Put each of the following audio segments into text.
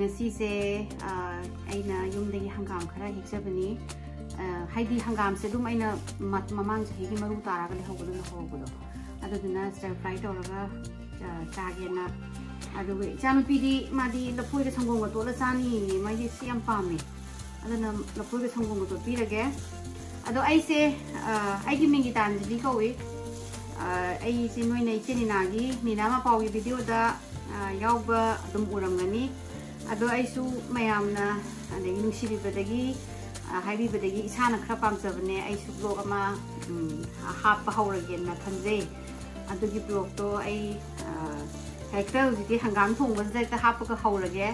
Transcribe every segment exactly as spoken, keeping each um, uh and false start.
ꯉꯁꯤꯁꯦ ꯑ, ꯑꯩꯅ ꯌꯨꯝꯗꯒꯤ ꯍꯪꯒꯥꯝ ꯈꯔ ꯍꯦꯛꯆꯕꯅꯤ꯫ ꯑ, ꯍꯥꯏꯗꯤ ꯍꯪꯒꯥꯝꯁꯦ ꯑꯗꯨꯝ ꯑꯩꯅ ꯃ- ꯃꯃꯥꯡ ꯆꯍꯤꯒꯤ ꯃꯔꯨ ꯇꯥꯔꯒ ꯂꯩꯍꯧꯕꯗꯣ, ꯂꯩꯍꯧꯕꯗꯣ, ꯑꯗꯨꯗꯨꯅ stir fry ꯇꯧꯔꯒ ꯑ, ꯆꯥꯒꯦꯅ꯫ ꯑꯗꯨꯒ ꯏꯆꯥꯅꯨꯄꯤꯗꯤ ꯃꯥꯗꯤ ꯂꯐꯣꯏꯒ ꯁꯪꯒꯣꯝꯒ ꯇꯣꯠꯂ ꯆꯥꯅꯤꯡꯉꯤꯅꯦ, ꯃꯥꯗꯤ ꯁꯤ ꯌꯥꯝ ꯄꯥꯝꯃꯦ꯫ ꯑꯗꯨꯅ ꯂꯐꯣꯏꯒ ꯁꯪꯒꯣꯝꯒ ꯇꯣꯠꯄꯤꯔꯒꯦ꯫ ꯑꯗꯣ ꯑꯩꯁꯦ ꯑ, ꯑꯩꯒꯤ ꯃꯤꯡ ꯒꯤꯇꯥꯟꯖꯂꯤ ꯀꯧꯏ꯫ ꯑ, ꯑꯩꯁꯦ ꯅꯣꯏꯅ ꯏꯆꯦ ꯅꯤꯅꯥꯒꯤ, ꯅꯤꯅꯥ ꯃꯄꯥꯎꯒꯤ videoꯗ ꯑ, ꯌꯥꯎꯕ ꯑꯗꯨꯝ ꯎꯔꯝꯒꯅꯤ꯫ ꯑꯗꯣ ꯑꯩꯁꯨ ꯃꯌꯥꯝꯅ ꯑꯗꯒꯤ ꯅꯨꯡꯁꯤꯕꯤꯕꯗꯒꯤ ꯑ, ꯍꯥꯏꯕꯤꯕꯗꯒꯤ ꯏꯁꯥꯅ ꯈꯔ ꯄꯥꯝꯖꯕꯅꯦ꯫ ꯑꯩꯁꯨ vlog ꯑꯃ ꯎꯝ, ꯍꯥꯞꯄ ꯍꯧꯔꯒꯦꯅ ꯈꯟꯖꯩ꯫ ꯑꯗꯨꯒꯤ vlogꯇꯣ ꯑꯩ ꯑ, ꯍꯦꯛꯇ ꯍꯧꯖꯤꯛꯇꯤ ꯍꯪꯒꯥꯝ ꯊꯣꯡꯕꯁꯤꯗ ꯍꯦꯛꯇ ꯍꯥꯞꯄꯒ ꯍꯧꯔꯒꯦ꯫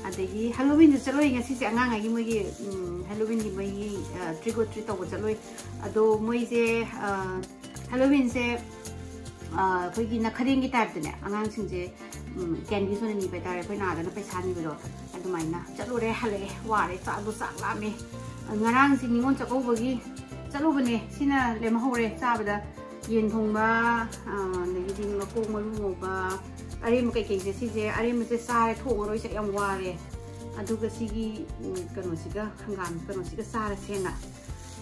ꯑꯗꯒꯤ Halloweenꯁꯨ ꯆꯠꯂꯨꯏ ꯉꯁꯤꯁꯦ, ꯑꯉꯥꯡꯉꯩꯒꯤ ꯃꯣꯏꯒꯤ ꯎꯝ, Halloweenꯒꯤ ꯃꯣꯏꯒꯤ ꯑ, trick or treat ꯇꯧꯕ ꯆꯠꯂꯨꯏ꯫ ꯑꯗꯣ ꯃꯣꯏꯁꯦ ꯑ, Halloweenꯁꯦ ꯑ, ꯑꯩꯈꯣꯏꯒꯤ ꯅꯈꯔꯦꯟꯒꯤ typeꯇꯅꯦ, ꯑꯉꯥꯡꯁꯤꯡꯁꯦ candies ꯑꯣꯏꯅ ꯅꯤꯕ ꯍꯥꯏꯇꯥꯔꯦ꯫ ꯑꯩꯈꯣꯏ ꯅꯥꯗꯅ ꯄꯩꯁꯥ ꯅꯤꯕꯗꯣ ꯑꯗꯨꯃꯥꯏꯅ ꯆꯠꯂꯨꯔꯦ, ꯍꯜꯂꯛꯑꯦ, ꯋꯥꯔꯦ, ꯆꯥꯛꯗꯣ ꯆꯥꯛ ꯂꯥꯝꯃꯦ꯫ ꯉꯔꯥꯡꯁꯦ ꯅꯤꯉꯣꯜ ꯆꯥꯛꯀꯧꯕꯒꯤ ꯆꯠꯂꯨꯕꯅꯦ, ꯁꯤꯅ ꯂꯦꯝꯍꯧꯔꯦ ꯆꯥꯕꯗ꯫ ꯌꯦꯟ ꯊꯣꯡꯕ, ꯑ, ꯑꯗꯒꯤꯗꯤ ꯃꯀꯣꯛ ꯃꯔꯨ ꯉꯧꯕ, ꯑꯔꯦꯝꯕ ꯀꯩꯀꯩꯁꯦ, ꯁꯤꯁꯦ ꯑꯔꯦꯝꯕꯁꯦ ꯆꯥꯔꯦ, ꯊꯣꯡꯉꯔꯣꯏꯁꯦ, ꯌꯥꯝ ꯋꯥꯔꯦ꯫ ꯑꯗꯨꯒ ꯁꯤꯒꯤ ꯎꯝ, ꯀꯩꯅꯣꯁꯤꯒ, ꯍꯪꯒꯥꯝ ꯀꯩꯅꯣꯁꯤꯒ ꯆꯥꯔꯁꯦꯅ꯫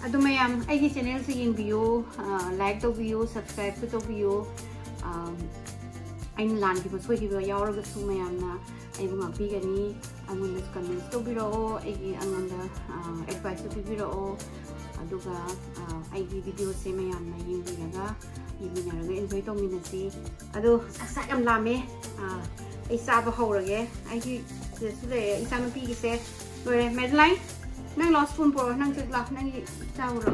ꯑꯗꯨ ꯃꯌꯥꯝ ꯑꯩꯒꯤ channelꯁꯦ ꯌꯦꯡꯕꯤꯌꯨ, ꯑ, like ꯇꯧꯕꯤꯌꯨ, subscribeꯁꯨ ꯇꯧꯕꯤꯌꯨ꯫ ꯑ, ꯑꯩꯅ ꯂꯥꯟꯈꯤꯕ ꯁꯣꯏꯈꯤꯕ ꯌꯥꯎꯔꯒꯁꯨ ꯃꯌꯥꯝꯅ ꯑꯩꯕꯨ ꯉꯥꯛꯄꯤꯒꯅꯤ꯫ ꯑꯩꯉꯣꯟꯗꯁꯨ comments ꯇꯧꯕꯤꯔꯛꯑꯣ, ꯑꯩꯒꯤ ꯑꯩꯉꯣꯟꯗ ꯑ, adviceꯁꯨ ꯄꯤꯕꯤꯔꯛꯑꯣ꯫ ꯑꯗꯨꯒ ꯑ, ꯑꯩꯒꯤ videoꯁꯦ ꯃꯌꯥꯝꯅ ꯌꯦꯡꯕꯤꯔꯒ ꯌꯦꯡꯃꯤꯟꯅꯔꯒ enjoy ꯇꯧꯃꯤꯟꯅꯁꯤ꯫ ꯑꯗꯣ ꯆꯥꯛ ꯆꯥꯛ ꯌꯥꯝ ꯂꯥꯝꯃꯦ꯫ ꯑ, ꯑꯩ ꯆꯥꯕ ꯍꯧꯔꯒꯦ꯫ ꯑꯩꯒꯤ ꯁꯤꯗꯁꯨ ꯂꯩꯔꯦ ꯏꯆꯥꯅꯨꯄꯤꯒꯤꯁꯦ꯫ ꯂꯣꯏꯔꯦ꯫ Madeline, ꯅꯪ ꯂꯥꯛꯑꯣ, spoon ꯄꯨꯔꯛꯑꯣ꯫ ꯅꯪ ꯆꯦ ꯂꯥꯛꯑꯣ, ꯅꯪꯒꯤ ꯆꯥꯎꯔꯣ꯫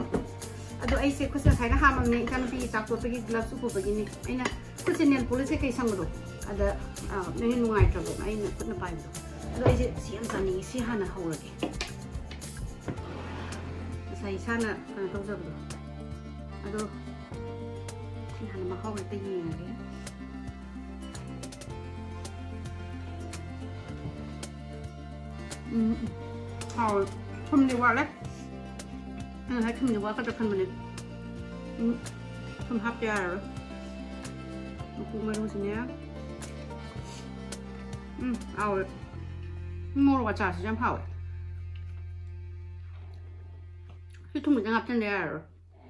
ꯑꯗꯣ ꯑꯩꯁꯦ ꯈꯨꯠꯁꯦ ꯉꯁꯥꯏꯅ ꯍꯥꯝꯃꯝꯅꯦ, ꯏꯆꯥꯅꯨꯄꯤꯒꯤ ꯆꯥꯛ ꯇꯣꯠꯄꯒꯤ gloves ꯎꯞꯄꯨꯕꯒꯤꯅꯦ꯫ ꯑꯩꯅ ꯈꯨꯠꯁꯦ nail polish ꯀꯩꯀꯩ ꯁꯪꯕꯗꯣ ꯑꯗ ꯑ, ꯅꯪꯅ ꯅꯨꯡꯉꯥꯏꯇ꯭ꯔꯕ ꯑꯩꯅ ꯈꯨꯠꯅ ꯄꯥꯏꯕꯗꯣ꯫ ꯑꯗꯣ ꯑꯩꯁꯦ ꯁꯤ ꯌꯥꯝ ꯆꯥꯅꯤꯡꯉꯤ, ꯁꯤ ꯍꯥꯟꯅ ꯍꯧꯔꯒꯦ꯫ ꯉꯁꯥꯏ ꯏꯁꯥꯅ ꯀꯩꯅꯣ ꯇꯧꯖꯕꯗꯣ꯫ ꯑꯗꯣ ꯁꯤ ꯍꯥꯟꯅ ꯃꯍꯥꯎ ꯍꯦꯛꯇ ꯌꯦꯡꯉꯒꯦ꯫ ꯎꯝ, ꯎꯝ꯫ ꯍꯥꯎꯋꯦ꯫ ꯊꯨꯝꯗꯤ ꯋꯥꯠꯂꯦ꯫ ꯑꯩ ꯉꯁꯥꯏ ꯊꯨꯝꯗꯤ ꯋꯥꯠꯀꯗ꯭ꯔꯥ ꯈꯟꯕꯅꯦ꯫ ꯎꯝ, ꯊꯨꯝ ꯍꯥꯞꯄ ꯌꯥꯔꯔꯣꯏ꯫ ꯃꯀꯨ ꯃꯔꯨꯁꯤꯅꯦ꯫ ꯎꯝ, ꯍꯥꯎꯋꯦ꯫ ꯃꯣꯔꯣꯛ ꯑꯆꯥꯔꯁꯤꯁꯨ ꯌꯥꯝ ꯍꯥꯎꯋꯦ꯫ ꯁꯤ ꯊꯨꯝ ꯈꯤꯇꯪ ꯍꯥꯞꯆꯤꯟꯕ ꯌꯥꯔꯔꯣꯏ꯫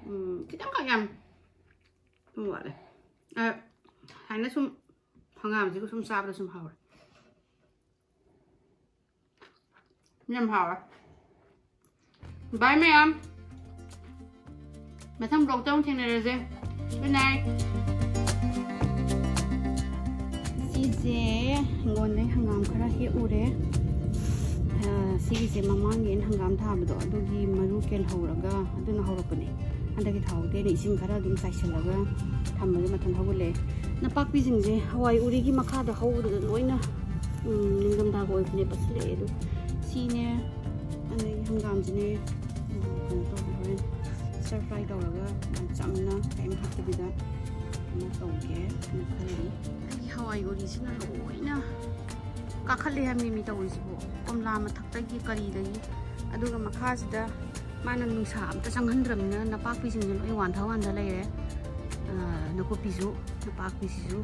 ꯎꯝ, ꯈꯤꯇꯪꯈꯛ ꯌꯥꯝ ꯊꯨꯝ ꯋꯥꯠꯂꯦ꯫ ꯑ, ꯍꯥꯏꯅ ꯁꯨꯝ ꯍꯪꯒꯥꯝꯁꯤꯒ ꯁꯨꯝ ꯆꯥꯕꯗ ꯁꯨꯝ ꯍꯥꯎꯔꯦ꯫ ꯌꯥꯝ ꯍꯥꯎꯔꯦ꯫ ꯕꯥꯏ ꯃꯌꯥꯝ꯫ ꯃꯊꯪ vlogꯇ ꯑꯃꯨꯛ ꯊꯦꯡꯅꯔꯁꯦ꯫ Good night꯫ ꯁꯤꯁꯦ ꯍꯤꯡꯒꯣꯜꯗꯩ ꯍꯪꯒꯥꯝ ꯈꯔ ꯍꯦꯛꯎꯔꯦ꯫ ꯑ, ꯁꯤꯒꯤꯁꯦ ꯃꯃꯥꯡꯒꯤ ꯑꯩꯅ ꯍꯪꯒꯥꯝ ꯊꯥꯕꯗꯣ ꯑꯗꯨꯒꯤ ꯃꯔꯨ ꯀꯦꯜꯍꯧꯔꯒ ꯑꯗꯨꯅ ꯍꯧꯔꯛꯄꯅꯦ꯫ ꯍꯟꯗꯛꯀꯤ ꯊꯥꯍꯧꯗꯦꯅ ꯏꯁꯤꯡ ꯈꯔ ꯑꯗꯨꯝ ꯆꯥꯏꯁꯤꯜꯂꯒ ꯊꯝꯕꯗ ꯃꯊꯟ ꯍꯧꯒꯠꯂꯛꯑꯦ꯫ ꯅꯄꯥꯛꯄꯤꯁꯤꯡꯁꯦ ꯍꯋꯥꯏ ꯎꯔꯤꯒꯤ ꯃꯈꯥꯗ ꯍꯧꯕꯗꯨꯗ ꯂꯣꯏꯅ, ꯎꯝ, ꯅꯤꯡꯊꯝꯊꯥꯒ ꯑꯣꯏꯕꯅꯦ ꯄꯠꯁꯤꯜꯂꯛꯑꯦ꯫ ꯑꯗꯨ ꯁꯤꯅꯦ, ꯑꯗꯒꯤ ꯍꯪꯒꯥꯝꯁꯤꯅꯦ, ꯎꯝ, ꯀꯩꯅꯣ ꯇꯧꯒꯦ, ꯍꯣꯔꯦꯟ stir fry ꯇꯧꯔꯒ ꯌꯥꯝ ꯆꯝꯅ ꯀꯔꯤꯝ ꯍꯥꯞꯇꯕꯤꯗ ꯀꯩꯅꯣ ꯇꯧꯒꯦ ꯍꯥꯏꯅ ꯈꯜꯂꯤ꯫ ꯑꯩꯒꯤ ꯍꯋꯥꯏ ꯎꯔꯤꯁꯤꯅ ꯂꯣꯏꯅ ꯀꯥꯈꯠꯂꯦ ꯍꯥꯏꯕꯅꯤ ꯃꯤ ꯇꯧꯔꯤꯁꯤꯕꯨ, ꯀꯣꯝꯂꯥ ꯃꯊꯛꯇꯒꯤ ꯀꯔꯤꯗꯒꯤ꯫ ꯑꯗꯨꯒ ꯃꯈꯥꯁꯤꯗ ꯃꯥꯅ ꯅꯨꯡꯁꯥ ꯑꯝꯇ ꯆꯪꯍꯟꯗ꯭ꯔꯕꯅꯤꯅ ꯅꯄꯥꯛꯄꯤꯁꯤꯡꯁꯦ ꯂꯣꯏ ꯋꯥꯟꯊ ꯋꯥꯟꯊ ꯂꯩꯔꯦ꯫ ꯑ, ꯅꯥꯀꯨꯞꯄꯤꯁꯨ, ꯅꯄꯥꯛꯄꯤꯁꯤꯁꯨ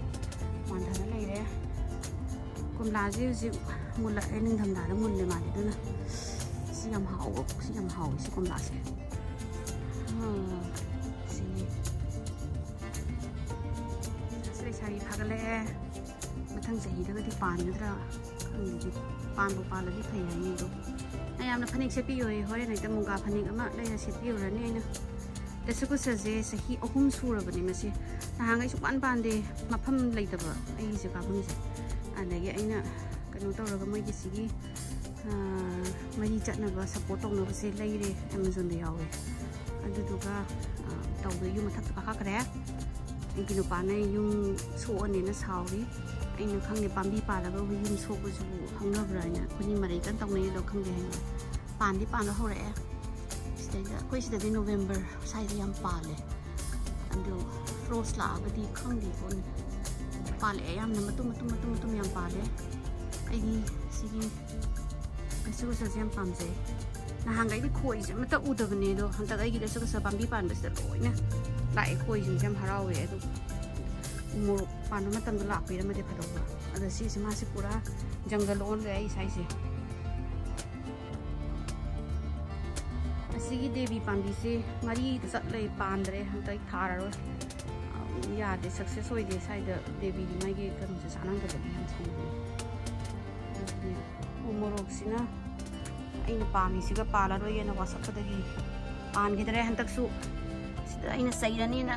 ꯋꯥꯟꯊꯅ ꯂꯩꯔꯦ꯫ ꯀꯣꯝꯂꯥꯁꯦ ꯍꯧꯖꯤꯛ ꯃꯨꯜꯂꯛꯑꯦ, ꯅꯤꯡꯊꯝꯊꯥꯗ ꯃꯨꯜꯂꯦ ꯃꯥꯗꯤ꯫ ꯑꯗꯨꯅ ꯁꯤ ꯌꯥꯝ ꯍꯥꯎꯕ, ꯁꯤ ꯌꯥꯝ ꯍꯥꯎꯋꯤ ꯁꯤ ꯀꯣꯝꯂꯥꯁꯦ꯫ ꯑ, ꯁꯤ ꯂꯩꯁꯥꯕꯤ ꯐꯥꯒꯠꯂꯛꯑꯦ꯫ ꯃꯊꯪ ꯆꯍꯤꯗꯒꯗꯤ ꯄꯥꯟꯒꯗ꯭ꯔꯥ ꯈꯪꯗꯦ꯫ ꯄꯥꯟꯕꯨ ꯄꯥꯜꯂꯗꯤ ꯐꯩ ꯍꯥꯏꯅꯤ꯫ ꯑꯗꯣ ꯃꯌꯥꯝꯅ ꯐꯅꯦꯛ ꯁꯦꯠꯄꯤꯌꯣꯌꯦ꯫ ꯍꯣꯔꯦꯟ ꯍꯦꯛꯇ ꯃꯨꯒꯥ ꯐꯅꯦꯛ ꯑꯃ ꯂꯩꯔ ꯁꯦꯠꯄꯤꯔꯨꯔꯅꯤ ꯑꯩꯅ꯫ ꯗꯁꯀꯨꯁꯁꯦ ꯆꯍꯤ ꯑꯍꯨꯝ ꯁꯨꯔꯕꯅꯦ ꯃꯁꯤ꯫ ꯅꯍꯥꯟꯈꯩ ꯁꯨꯡꯄꯥꯟ ꯄꯥꯟꯗꯦ, ꯃꯐꯝ ꯂꯩꯇꯕ ꯑꯩꯒꯤꯁꯦ ꯀꯥꯐꯝꯁꯦ꯫ ꯑꯗꯒꯤ ꯑꯩꯅ ꯀꯩꯅꯣ ꯇꯧꯔꯒ ꯃꯣꯏꯒꯤ ꯁꯤꯒꯤ, ꯑ, ꯃꯔꯤ ꯆꯠꯅꯕ, support ꯇꯧꯅꯕꯁꯦ ꯂꯩꯔꯦ, Amazonꯗ ꯌꯥꯎꯋꯦ꯫ ꯑꯗꯨꯗꯨꯒ, ꯑ, ꯇꯧꯗ ꯌꯨꯝ ꯃꯊꯛꯇ ꯀꯥꯈꯠꯈ꯭ꯔꯦ꯫ ꯑꯩꯒꯤ ꯅꯨꯄꯥꯅ ꯌꯨꯝ ꯁꯣꯛꯑꯅꯦꯅ ꯁꯥꯎꯔꯤ꯫ ꯑꯩꯅ ꯈꯪꯗꯦ, ꯄꯥꯝꯕꯤ ꯄꯥꯜꯂꯒ ꯑꯩꯈꯣꯏ ꯌꯨꯝ ꯁꯣꯛꯄꯁꯤꯕꯨ ꯍꯧꯅꯕ꯭ꯔꯥ ꯍꯥꯏꯅ ꯑꯩꯈꯣꯏꯅꯤ ꯃꯔꯩ ꯀꯟꯅ ꯇꯧꯅꯩ꯫ ꯑꯗꯣ ꯈꯪꯗꯦ, ꯍꯌꯦꯡ ꯄꯥꯟꯗꯤ ꯄꯥꯟꯕ ꯍꯧꯔꯛꯑꯦ꯫ ꯁꯤꯗꯩꯗ ꯑꯩꯈꯣꯏ ꯁꯤꯗꯗꯤ November ꯁ꯭ꯋꯥꯏꯗ ꯌꯥꯝ ꯄꯥꯜꯂꯦ꯫ ꯑꯗꯨ frost ꯂꯥꯛꯑꯒꯗꯤ ꯈꯪꯗꯦꯀꯣ, ꯄꯥꯜꯂꯛꯑꯦ ꯌꯥꯝꯅ, ꯃꯇꯨꯝ, ꯃꯇꯨꯝ, ꯃꯇꯨꯝ, ꯃꯇꯨꯝ ꯌꯥꯝ ꯄꯥꯜꯂꯦ꯫ ꯑꯩꯗꯤ ꯁꯤꯒꯤ ꯗꯁꯀꯨꯁꯁꯦ ꯌꯥꯝ ꯄꯥꯝꯖꯩ꯫ ꯅꯍꯥꯟꯈꯩꯗꯤ ꯈꯣꯏꯁꯦ ꯑꯃꯠꯇ ꯎꯗꯕꯅꯦ, ꯑꯗꯣ ꯍꯟꯗꯛ ꯑꯩꯒꯤ ꯗꯁꯀꯨꯁ ꯄꯥꯝꯕꯤ ꯄꯥꯟꯕꯁꯤꯗ ꯂꯣꯏꯅ ꯂꯥꯛꯑꯦ꯫ ꯈꯣꯏꯁꯤꯡꯁꯦ ꯌꯥꯝ ꯍꯔꯥꯎꯋꯦ꯫ ꯑꯗꯣ ꯎꯃꯣꯔꯣꯛ ꯄꯥꯟꯕ ꯃꯇꯝꯗ ꯂꯥꯛꯄꯤꯔꯝꯃꯗꯤ ꯐꯗꯧꯕ꯫ ꯑꯗꯣ ꯁꯤꯁꯦ, ꯃꯥꯁꯦ ꯄꯨꯔꯥ ꯖꯪꯒꯜ ꯑꯣꯟꯈ꯭ꯔꯦ ꯑꯩ ꯁ꯭ꯋꯥꯏꯁꯦ꯫ ꯁꯤꯒꯤ ꯗꯦꯕꯤ ꯄꯥꯝꯕꯤꯁꯦ ꯃꯔꯤꯗ ꯆꯠꯂꯦ, ꯄꯥꯟꯗ꯭ꯔꯦ, ꯍꯟꯗꯛ ꯊꯥꯔꯔꯣꯏ꯫ ꯑ, ꯌꯥꯗꯦ, ꯁꯛꯁꯦꯁ ꯑꯣꯏꯗꯦ꯫ ꯁ꯭ꯋꯥꯏꯗ ꯗꯦꯕꯤꯗꯤ ꯃꯥꯒꯤ ꯀꯩꯅꯣꯁꯦ ꯆꯥꯟꯅꯗꯕꯒꯤ ꯌꯥꯝ ꯁꯥꯎꯅꯤꯡꯉꯦ꯫ ꯑꯗꯨꯅꯦ, ꯎ ꯃꯣꯔꯣꯛꯁꯤꯅ ꯑꯩꯅ ꯄꯥꯝꯃꯤꯁꯤꯒ ꯄꯥꯜꯂꯔꯣꯏꯒꯦꯅ ꯋꯥꯁꯛꯄꯗꯒꯤ ꯄꯥꯟꯈꯤꯗ꯭ꯔꯦ꯫ ꯍꯟꯗꯛꯁꯨ ꯁꯤꯗ ꯑꯩꯅ ꯆꯩꯔꯅꯤꯅ,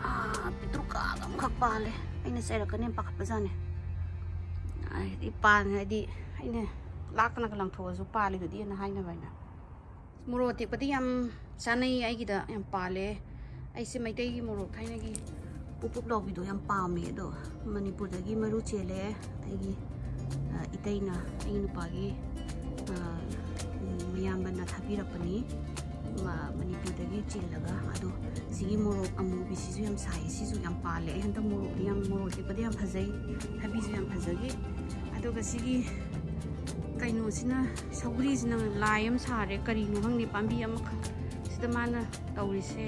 ꯑꯥ, ꯄꯤꯇ꯭ꯔꯨꯛꯀꯥꯒ ꯑꯃꯈꯛ ꯄꯥꯜꯂꯦ꯫ ꯑꯩꯅ ꯆꯩꯔꯛꯀꯅꯤ ꯄꯥꯈꯠꯄꯖꯥꯠꯅꯦ꯫ ꯍꯥꯏꯗꯤ ꯄꯥꯟ-, ꯍꯥꯏꯗꯤ ꯑꯩꯅ ꯂꯥꯛꯇꯅꯒ ꯂꯪꯊꯣꯛꯑꯁꯨ ꯄꯥꯜꯂꯤꯗꯨꯗꯤ ꯑꯅ ꯍꯥꯏꯅꯕ ꯍꯥꯏꯅ꯫ ꯃꯣꯔꯣꯛ ꯑꯇꯦꯛꯄꯗꯤ ꯌꯥꯝ ꯆꯥꯅꯩ, ꯑꯩꯒꯤꯗ ꯌꯥꯝ ꯄꯥꯜꯂꯦ꯫ ꯑꯩꯁꯦ ꯃꯩꯇꯩꯒꯤ ꯃꯣꯔꯣꯛ ꯊꯥꯏꯅꯒꯤ ꯄꯨꯞ ꯄꯨꯞ ꯂꯥꯎꯕꯤꯗꯣ ꯌꯥꯝ ꯄꯥꯝꯃꯦ꯫ ꯑꯗꯣ ꯃꯅꯤꯄꯨꯔꯗꯒꯤ ꯃꯔꯨ ꯆꯦꯜꯂꯦ꯫ ꯑꯩꯒꯤ, ꯑ, ꯏꯇꯩꯅ, ꯑꯩꯒꯤ ꯅꯨꯄꯥꯒꯤ, ꯑ, ꯎꯝ, ꯃꯌꯥꯝꯕꯅ ꯊꯥꯕꯤꯔꯛꯄꯅꯤ꯫ ꯃ-, ꯃꯅꯤꯄꯨꯔꯗꯒꯤ ꯆꯦꯜꯂꯒ꯫ ꯑꯗꯣ ꯁꯤꯒꯤ ꯃꯣꯔꯣꯛ ꯑꯃꯨꯕꯤꯁꯤꯁꯨ ꯌꯥꯝ ꯁꯥꯏ, ꯁꯤꯁꯨ ꯌꯥꯝ ꯄꯥꯜꯂꯦ꯫ ꯑꯩ ꯍꯟꯗꯛ ꯃꯣꯔꯣꯛꯇꯤ ꯌꯥꯝ, ꯃꯣꯔꯣꯛ ꯑꯇꯦꯛꯄꯗꯤ ꯌꯥꯝ ꯐꯖꯩ, ꯊꯕꯤꯁꯨ ꯌꯥꯝ ꯐꯖꯈꯤ꯫ ꯑꯗꯨꯒ ꯁꯤꯒꯤ ꯀꯩꯅꯣꯁꯤꯅ, ꯁꯧꯒ꯭ꯔꯤꯁꯤꯅ ꯂꯥꯏ ꯑꯃ ꯁꯥꯔꯦ, ꯀꯔꯤꯅꯣ ꯈꯪꯗꯦ, ꯄꯥꯝꯕꯤ ꯑꯃꯈꯛ꯫ ꯁꯤꯗ ꯃꯥꯅ ꯇꯧꯔꯤꯁꯦ,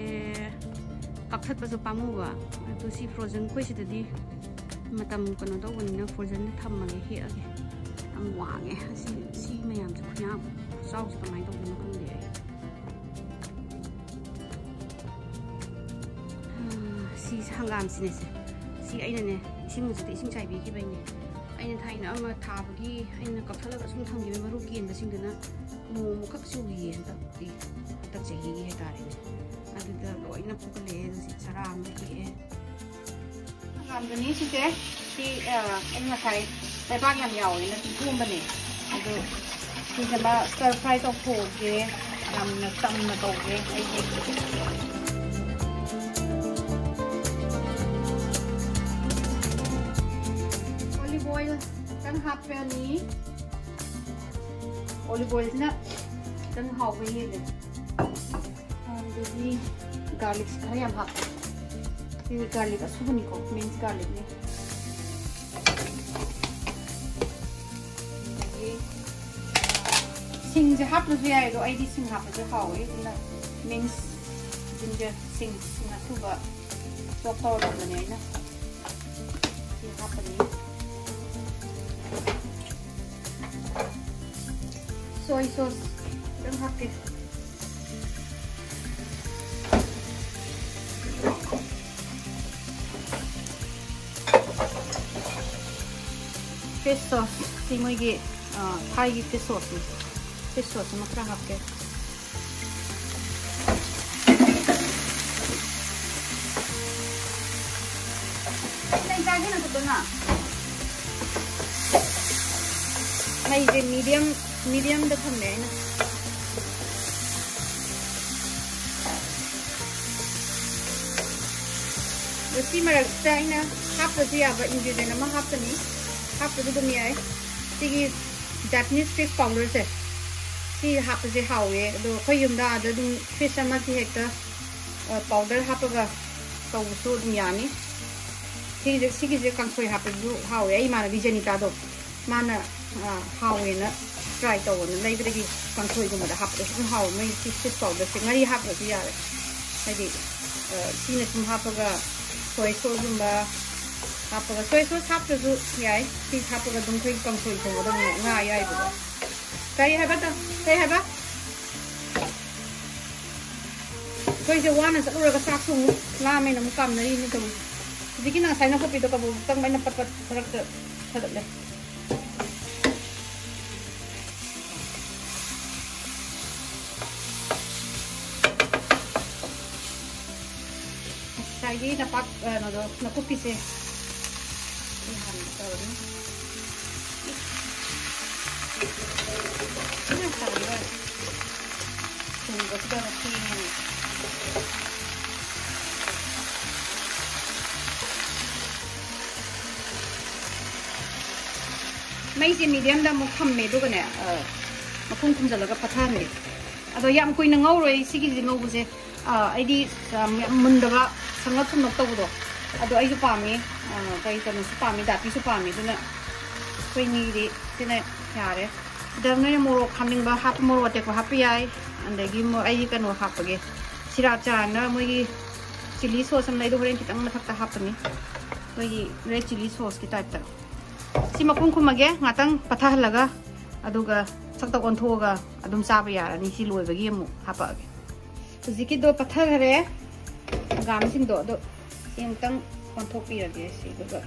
ꯀꯛꯊꯠꯄꯁꯨ ꯄꯥꯝꯃꯨꯕ꯫ ꯑꯗꯨ ꯁꯤ ꯐ꯭ꯔꯣꯖꯟ, ꯑꯩꯈꯣꯏ ꯁꯤꯗꯗꯤ ꯃꯇꯝ ꯀꯩꯅꯣ ꯇꯧꯕꯅꯤꯅ ꯐ꯭ꯔꯣꯖꯟꯗ ꯊꯝꯃꯒꯦ ꯍꯦꯛꯑꯒꯦ꯫ ꯌꯥꯝ ꯋꯥꯡꯉꯦ ꯑꯁꯤ, ꯁꯤ ꯃꯌꯥꯝꯁꯦ ꯈꯨꯌꯥꯝ ꯈꯨꯆꯥꯎꯁꯦ ꯀꯃꯥꯏꯅ ꯇꯧꯗꯣꯏꯅꯣ ꯈꯪꯗꯦ ꯑꯩ꯫ ꯁꯤ ꯍꯪꯒꯥꯝꯁꯤꯅꯦꯁꯦ꯫ ꯁꯤ ꯑꯩꯅꯅꯦ, ꯏꯁꯤꯡ ꯍꯧꯖꯤꯛꯇ ꯏꯁꯤꯡ ꯆꯥꯏꯕꯤꯈꯤꯕꯩꯅꯦ꯫ ꯑꯩꯅ ꯊꯥꯏꯅ ꯑꯃ ꯊꯥꯕꯒꯤ ꯑꯩꯅ ꯀꯛꯊꯠꯂꯒ ꯁꯨꯝ ꯊꯝꯈꯤꯕ ꯃꯔꯨ ꯀꯦꯟꯕꯁꯤꯡꯗꯨꯅ ꯅꯣꯡꯃꯈꯛ ꯆꯨꯈꯤꯌꯦ ꯍꯟꯗꯛꯇꯤ, ꯍꯟꯗꯛ ꯆꯍꯤꯒꯤ ꯍꯥꯏꯇꯥꯔꯦꯅꯦ꯫ ꯑꯗꯨꯗ ꯂꯣꯏꯅ ꯄꯨꯈꯠꯂꯛꯑꯦ꯫ ꯑꯗꯨ ꯁꯤ ꯆꯔꯥ ꯑꯃ ꯍꯦꯛꯑꯦ꯫ ꯍꯪꯒꯥꯝꯗꯨꯅꯤ ꯁꯤꯁꯦ꯫ ꯁꯤ, ꯑ, ꯑꯩ ꯉꯁꯥꯏ ꯂꯩꯕꯥꯛ ꯌꯥꯝ ꯌꯥꯎꯋꯦꯅ ꯄꯨꯝꯕꯅꯦ꯫ ꯑꯗꯨ ꯁꯤꯁꯤꯃ stir fry ꯇꯧꯊꯣꯛꯑꯒꯦ꯫ ꯌꯥꯝꯅ ꯆꯝꯅ ꯇꯧꯒꯦ ꯑꯩꯒꯤ꯫ Olive oil ꯈꯤꯇꯪ ꯍꯥꯞꯄꯅꯤ꯫ Olive oilꯁꯤꯅ ꯈꯤꯇꯪ ꯍꯥꯎꯕ ꯍꯦꯜꯂꯦ꯫ ꯑꯗꯨꯗꯒꯤ garlicꯁꯤ ꯈꯔ ꯌꯥꯝ ꯍꯥꯞꯄꯦ꯫ ꯁꯤꯗꯤ garlic ꯑꯁꯨꯕꯅꯤꯀꯣ, minced garlicꯅꯤ꯫ ꯑꯗꯒꯤ ꯁꯤꯡꯁꯦ ꯍꯥꯞꯇ꯭ꯔꯁꯨ ꯌꯥꯏ, ꯑꯗꯣ ꯑꯩꯗꯤ ꯁꯤꯡ ꯍꯥꯞꯄꯁꯦ ꯍꯥꯎꯋꯦ, ꯑꯗꯨꯅ minced ginger, ꯁꯤꯡ, ꯁꯤꯡ ꯑꯁꯨꯕ chop ꯇꯧꯔ ꯊꯝꯕꯅꯦ ꯑꯩꯅ꯫ ꯁꯤ ꯍꯥꯞꯄꯅꯤ꯫ Soy sauce ꯈꯤꯇꯪ ꯍꯥꯞꯀꯦ꯫ Fish sauce ꯁꯤ ꯃꯣꯏꯒꯤ ꯊꯥꯏꯒꯤ fish sauce ꯅꯤ꯫ Fish sauce ꯑꯃ ꯈꯔ ꯍꯥꯞꯀꯦ꯫ ꯃꯩꯁꯦ medium medium ꯗ ꯊꯝꯃꯦ ꯑꯩꯅ꯫ ꯑꯗꯣ ꯁꯤ ꯃꯔꯛꯇ ꯑꯩꯅ ꯍꯥꯞꯄꯁꯨ ꯌꯥꯕ ingredient ꯑꯃ ꯍꯥꯞꯀꯅꯤ꯫ ꯍꯥꯞꯄꯁꯨ ꯑꯗꯨꯝ ꯌꯥꯏ꯫ ꯁꯤꯒꯤ Japanese fish powder ꯁꯦ ꯁꯤ ꯍꯥꯞꯄꯁꯦ ꯍꯥꯎꯋꯦ꯫ ꯑꯗꯣ ꯑꯩꯈꯣꯏ ꯌꯨꯝꯗ ꯑꯥꯗ ꯑꯗꯨꯝ fish ꯑꯃꯁꯤ ꯍꯦꯛꯇ powder ꯍꯥꯞꯄꯒ ꯇꯧꯕꯁꯨ ꯑꯗꯨꯝ ꯌꯥꯅꯤ꯫ ꯁꯤꯒꯤꯁꯦ ꯁꯤꯒꯤꯁꯦ ꯀꯥꯡꯁꯣꯏ ꯍꯥꯞꯄꯁꯨ ꯍꯥꯎꯋꯦ꯫ ꯑꯩ ꯏꯃꯥꯟꯅꯕꯤ ꯖꯦꯅꯤꯇꯥꯗꯣ ꯃꯥꯅ ꯍꯥꯎꯋꯦꯅ try ꯇꯧꯋꯣꯅ ꯂꯩꯕꯗꯒꯤ ꯀꯥꯡꯁꯣꯏꯒꯨꯝꯕꯗ ꯍꯥꯞꯄꯗꯁꯨ ꯑꯗꯨꯝ ꯍꯥꯎꯋꯦ꯫ ꯃꯣꯏ ꯁꯤ fish powder ꯁꯦ ꯉꯥꯔꯤ ꯍꯥꯞꯇ꯭ꯔꯁꯨ ꯌꯥꯔꯦ꯫ ꯍꯥꯏꯗꯤ ꯁꯤꯅ ꯁꯨꯝ ꯍꯥꯞꯄꯒ soy sauce ꯒꯨꯝꯕ ꯍꯥꯞꯄꯒ, soy sauce ꯍꯥꯞꯇ꯭ꯔꯁꯨ ꯌꯥꯏ꯫ ꯁꯤ ꯍꯥꯞꯄꯒ ꯑꯗꯨꯝ ꯑꯩꯈꯣꯏ ꯀꯥꯡꯁꯣꯏ ꯊꯣꯡꯒꯗꯕꯅꯦ ꯉꯥ ꯑꯌꯥꯏꯕꯗꯣ꯫ ꯀꯔꯤ ꯍꯥꯏꯕ ꯇ-, ꯀꯔꯤ ꯍꯥꯏꯕ? ꯑꯩꯈꯣꯏꯁꯦ ꯋꯥꯅ ꯆꯠꯂꯨꯔꯒ ꯆꯥꯛꯁꯨ ꯑꯃꯨꯛ ꯂꯥꯝꯃꯦꯅ ꯑꯃꯨꯛ ꯀꯥꯝꯅꯔꯤꯅꯤ ꯇꯧꯔꯤꯁꯦ꯫ ꯍꯧꯖꯤꯛꯀꯤ ꯅꯪ ꯉꯁꯥꯏ ꯅꯥꯀꯨꯞꯄꯤꯗꯣ ꯀꯕꯣꯛ ꯆꯪꯕ ꯑꯩꯅ ꯄꯠ ꯄꯠ ꯃꯔꯛꯇ ꯊꯥꯗꯠꯂꯦ꯫ ꯉꯁꯥꯏꯒꯤ ꯅꯄꯥꯛ-, ꯀꯩꯅꯣꯗꯣ, ꯅꯥꯀꯨꯞꯄꯤꯁꯦ ꯁꯤ ꯍꯥꯟꯅ ꯇꯧꯔꯅꯤ꯫ ꯏꯃꯥꯏ, ꯇꯧꯔꯦ꯫ ꯊꯣꯡꯕꯁꯤꯗ ꯃꯈꯣꯏꯅ ꯃꯩꯁꯦ medium ꯗ ꯑꯃꯨꯛ ꯊꯝꯃꯦ, ꯑꯗꯨꯒꯅꯦ, ꯑ, ꯃꯈꯨꯝ ꯈꯨꯝꯖꯤꯜꯂꯒ ꯄꯠꯊꯍꯟꯒꯦ꯫ ꯑꯗꯣ ꯌꯥꯝ ꯀꯨꯏꯅ ꯉꯧꯔꯣꯏ ꯁꯤꯒꯤꯁꯦ ꯉꯧꯕꯁꯦ꯫ ꯑ, ꯑꯩꯗꯤ, ꯑ, ꯌꯥꯝ ꯃꯨꯟꯗꯕ ꯁꯪꯂꯞ ꯁꯪꯂꯞ ꯇꯧꯕꯗꯣ ꯑꯗꯣ ꯑꯩꯁꯨ ꯄꯥꯝꯃꯤ꯫ ꯑ, ꯀꯩ ꯀꯩꯅꯣꯁꯨ ꯄꯥꯝꯃꯤ, ꯗꯥꯇꯤꯁꯨ ꯄꯥꯝꯃꯤ꯫ ꯑꯗꯨꯅ ꯑꯩꯈꯣꯏ ꯑꯅꯤꯒꯤꯗꯤ ꯁꯤꯅ ꯌꯥꯔꯦ꯫ ꯁꯤꯗ ꯅꯣꯏꯅ ꯃꯣꯔꯣꯛ ꯍꯥꯞꯅꯤꯡꯕ ꯍꯥꯞꯄ, ꯃꯣꯔꯣꯛ ꯑꯇꯦꯛꯄ ꯍꯥꯞꯄ ꯌꯥꯏ꯫ ꯑꯗꯒꯤ ꯃꯣ-, ꯑꯩ ꯀꯩꯅꯣ ꯍꯥꯞꯄꯒꯦ, ꯁꯤꯔꯥꯆꯥꯅ ꯃꯣꯏꯒꯤ chilli sauce ꯑꯃ ꯂꯩꯗꯣ ꯍꯣꯔꯦꯟ ꯈꯤꯇꯪ ꯃꯊꯛꯇ ꯍꯥꯞꯄꯅꯤ, ꯑꯩꯈꯣꯏꯒꯤ red chilli sauce ꯀꯤ type ꯇ꯫ ꯁꯤ ꯃꯈꯨꯝ ꯈꯨꯝꯃꯒꯦ, ꯉꯥꯛꯇꯪ ꯄꯠꯊꯍꯜꯂꯒ, ꯑꯗꯨꯒ ꯁꯛꯇ ꯑꯣꯟꯊꯣꯛꯑꯒ ꯑꯗꯨꯝ ꯆꯥꯕ ꯌꯥꯔꯅꯤ꯫ ꯁꯤ ꯂꯣꯏꯕꯒꯤ ꯑꯃꯨꯛ ꯍꯥꯄꯛꯑꯒꯦ꯫ ꯍꯧꯖꯤꯛꯀꯤꯗꯣ ꯄꯠꯊꯈꯔꯦ, ꯍꯪꯒꯥꯝꯁꯤꯡꯗꯣ꯫ ꯑꯗꯣ ꯁꯤ ꯑꯃꯨꯛꯇꯪ ꯑꯣꯟꯊꯣꯛꯄꯤꯔꯒꯦ ꯁꯤꯗꯨꯒ꯫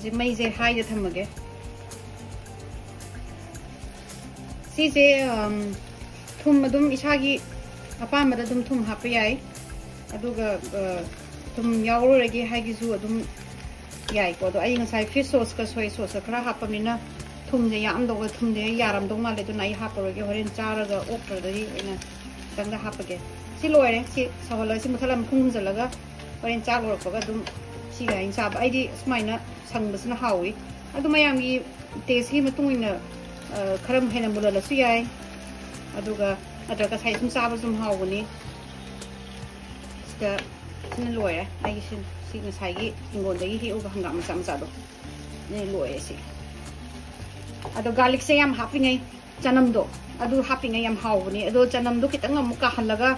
ꯁꯤ ꯃꯩꯁꯦ ꯍꯥꯏꯗ ꯊꯝꯃꯒꯦ꯫ ꯁꯤꯁꯦ ꯎꯝ, ꯊꯨꯝ ꯑꯗꯨꯝ ꯏꯁꯥꯒꯤ ꯑꯄꯥꯝꯕꯗ ꯑꯗꯨꯝ ꯊꯨꯝ ꯍꯥꯞꯄ ꯌꯥꯏ꯫ ꯑꯗꯨꯒ ꯑ, ꯊꯨꯝ ꯌꯥꯎꯔꯔꯣꯏꯒꯦ ꯍꯥꯏꯒꯤꯁꯨ ꯑꯗꯨꯝ ꯌꯥꯏꯀꯣ꯫ ꯑꯗꯣ ꯑꯩ ꯉꯁꯥꯏ ꯐꯤꯁ ꯁꯣꯁꯀ ꯁꯣꯏ ꯁꯣꯁꯀ ꯈꯔ ꯍꯥꯞꯄꯅꯤꯅ ꯊꯨꯝꯁꯦ ꯌꯥꯝꯗꯧꯕ, ꯊꯨꯝꯁꯦ ꯌꯥꯔꯝꯗꯧ ꯃꯥꯜꯂꯦ, ꯑꯗꯨꯅ ꯑꯩ ꯍꯥꯞꯄꯔꯣꯏꯒꯦ꯫ ꯍꯣꯔꯦꯟ ꯆꯥꯔꯒ ꯑꯣꯛꯇ꯭ꯔꯗꯤ ꯑꯩꯅ ꯈꯤꯇꯪꯗ ꯍꯥꯞꯄꯒꯦ꯫ ꯁꯤ ꯂꯣꯏꯔꯦ꯫ ꯁꯤ ꯁꯧꯍꯜꯂꯒ ꯁꯤ ꯃꯨꯊꯠꯂꯒ ꯃꯈꯨꯝ ꯈꯨꯝꯖꯤꯜꯂꯒ ꯍꯣꯔꯦꯟ ꯆꯥꯛ ꯂꯣꯏꯔꯛꯄꯒ ꯑꯗꯨꯝ ꯁꯤꯒ ꯑꯩꯅ ꯆꯥꯕ꯫ ꯑꯩꯗꯤ ꯁꯨꯃꯥꯏꯅ ꯁꯪꯕꯁꯤꯅ ꯍꯥꯎꯏ꯫ ꯑꯗꯨ ꯃꯌꯥꯝꯒꯤ ꯇꯦꯁꯀꯤ ꯃꯇꯨꯡ ꯏꯟꯅ ꯑ, ꯈꯔ ꯍꯦꯟꯅ ꯃꯨꯜꯍꯜꯂꯁꯨ ꯌꯥꯏ꯫ ꯑꯗꯨꯒ ꯅꯠꯇ꯭ꯔꯒ ꯉꯁꯥꯏ ꯁꯨꯝ ꯆꯥꯕꯁꯨ ꯑꯗꯨꯝ ꯍꯥꯎꯕꯅꯤ꯫ ꯁꯤꯗ ꯁꯤꯅ ꯂꯣꯏꯔꯦ꯫ ꯑꯩꯒꯤ ꯁꯤ, ꯁꯤ ꯉꯁꯥꯏꯒꯤ ꯍꯤꯡꯒꯣꯜꯗꯒꯤ ꯍꯦꯛꯎꯕ ꯍꯪꯒꯥꯝ ꯃꯆꯥ ꯃꯆꯥꯗꯣ꯫ ꯁꯤꯅ ꯂꯣꯏꯔꯦ ꯁꯤ꯫ ꯑꯗꯣ ꯒꯥꯔꯂꯤꯛꯁꯦ ꯌꯥꯝ ꯍꯥꯞꯄꯤꯉꯩ, ꯆꯅꯝꯗꯣ ꯑꯗꯨ ꯍꯥꯞꯄꯤꯉꯩ ꯌꯥꯝ ꯍꯥꯎꯕꯅꯦ꯫ ꯑꯗꯣ ꯆꯅꯝꯗꯣ ꯈꯤꯇꯪ ꯑꯃꯨꯛ ꯀꯥꯍꯜꯂꯒ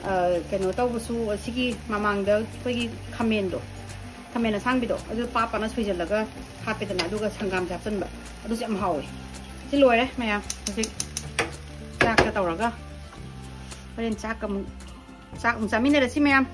ꯑ, ꯀꯩꯅꯣ ꯇꯧꯕꯁꯨ, ꯁꯤꯒꯤ ꯃꯃꯥꯡꯗ ꯑꯩꯈꯣꯏꯒꯤ ꯈꯥꯃꯦꯟꯗꯣ, ꯈꯥꯃꯦꯟ ꯑꯁꯥꯡꯕꯤꯗꯣ ꯑꯗꯨ ꯄꯥ ꯄꯥꯅ ꯁꯣꯏꯖꯜꯂꯒ ꯍꯥꯞꯄꯦꯗꯅ, ꯑꯗꯨꯒ ꯍꯪꯒꯥꯝꯁꯦ ꯍꯥꯞꯆꯤꯟꯕ꯫ ꯑꯗꯨꯁꯨ ꯌꯥꯝ ꯍꯥꯎꯋꯦ꯫ ꯁꯤ ꯂꯣꯏꯔꯦ ꯃꯌꯥꯝ꯫ ꯍꯧꯖꯤꯛ ꯆꯥꯛꯀ ꯇꯧꯔꯒ ꯍꯣꯔꯦꯟ ꯆꯥꯛꯀ ꯑꯃꯨꯛ, ꯆꯥꯛ ꯑꯃꯨꯛ ꯆꯥꯃꯤꯟꯅꯔꯁꯤ ꯃꯌꯥꯝ꯫